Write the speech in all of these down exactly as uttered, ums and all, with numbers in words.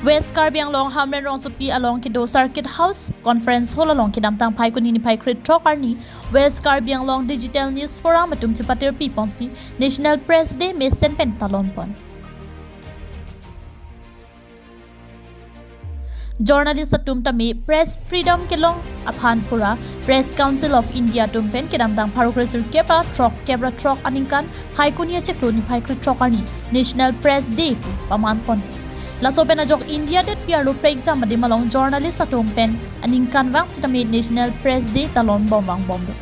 West Karbi Anglong Hamren rongsopi along kedo Circuit House Conference Hall along kedamtang Phaikuni niphai krethrok arni West Karbi Anglong Digital News Forum atum chepatirpi ponsi National Press Day mesen pen talon pon. Journalist atum tame press freedom kelong aphan pura Press Council of India atum pen kedamtang pharo kresirkep ra throk kep ra throk aningkan Phaikuni achiklo niphai krethrok arni National Press Day pu paman pon. Laso pen ajok India det piarlo prekjam adim along journalist atum pen aningkanvang sitame National Press Day talon bom vangbomlo.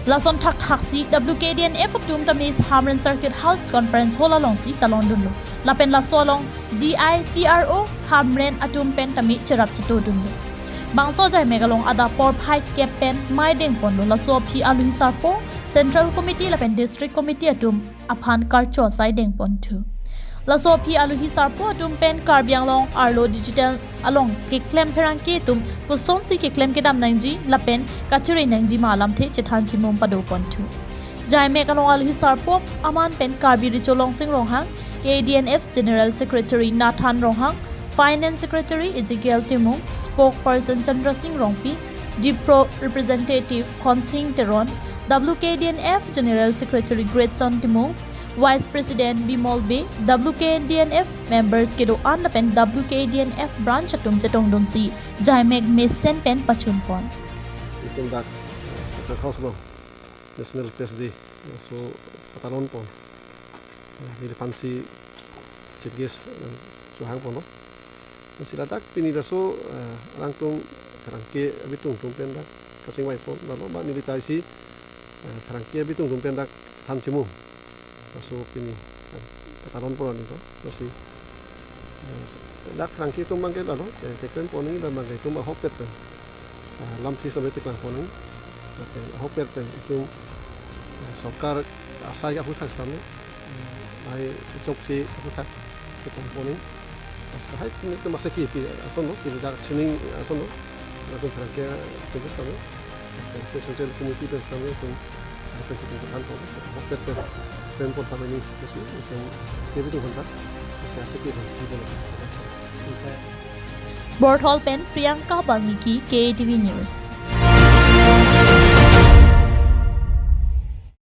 Lason thakthaksi W K D N F atum tame Hamren Circuit House Conference Hall alongsi talon dunlo. Lapen laso along D I P R O Hamren atum pen tame cherap chito dunlo. Bangso ajaimek along adap porphai kep pen mei dengponlo. Laso aphi aluhi sarpo Central Committee lapen District Committee atum aphan karcho asai dengponthu. Laso aphi aluhi sarpo atum pen Karbi Anglong arlo digital along keklem pherangke atum kosonsi keklem kedam nangji lapen kachere nangji ma alamthe chethan chimum padoponthu. Ajaimek along aluhi sarpo aman pen Karbi Recho Longsing Ronghang, K D N F General Secretary Nathan Ronghang, Finance Secretary Ezekiel Timung, Spokesperson Chandra Singh Rongpi, Dipro Representative Khonsing Teron, W K D N F General Secretary Greatson Timung, Vice President Bimol Bey, W K D N F members kedo-an lapen W K D N F branch atum chetongdunsi ajaimek mesen pen pachunpon. Itum dak, eh, Circuit House along National Press Day, eh, so patalon pon. Eh, neliphansi Chief Guest, eh, chohang ponlo. Si ladak pini laso, eh, alangtum pherangke abitung atum pen dak kachingvai pon, lalo ma neli ta isi, eh, pherangke abitung atum pen dak than chimum. Laso pini, eh, patalon pon ni to. Lasi, eh, dak pherangke atum abangke lalo, eh, keklem pon ni, la abangke itum ahokpet pen, eh, lamthe sitame teklang pon ni. Lapen ahokpet pen itum, eh, sorkar asai aphuthak sitame, eh, ai chokche aphuthak teklang pon ni. Pas kahai pini itum ase kipi asonlo, pini dak sining asonlo. Latum pherangke atum sitame, itum Central Committee pen sitame, itum, eh, President pen than pon, ahokpet pen, pen pon tame ni, lasi itum kebi tu honta, lasi ase ki honta, Borthol pen Priyanka Balmiki, K A T V News.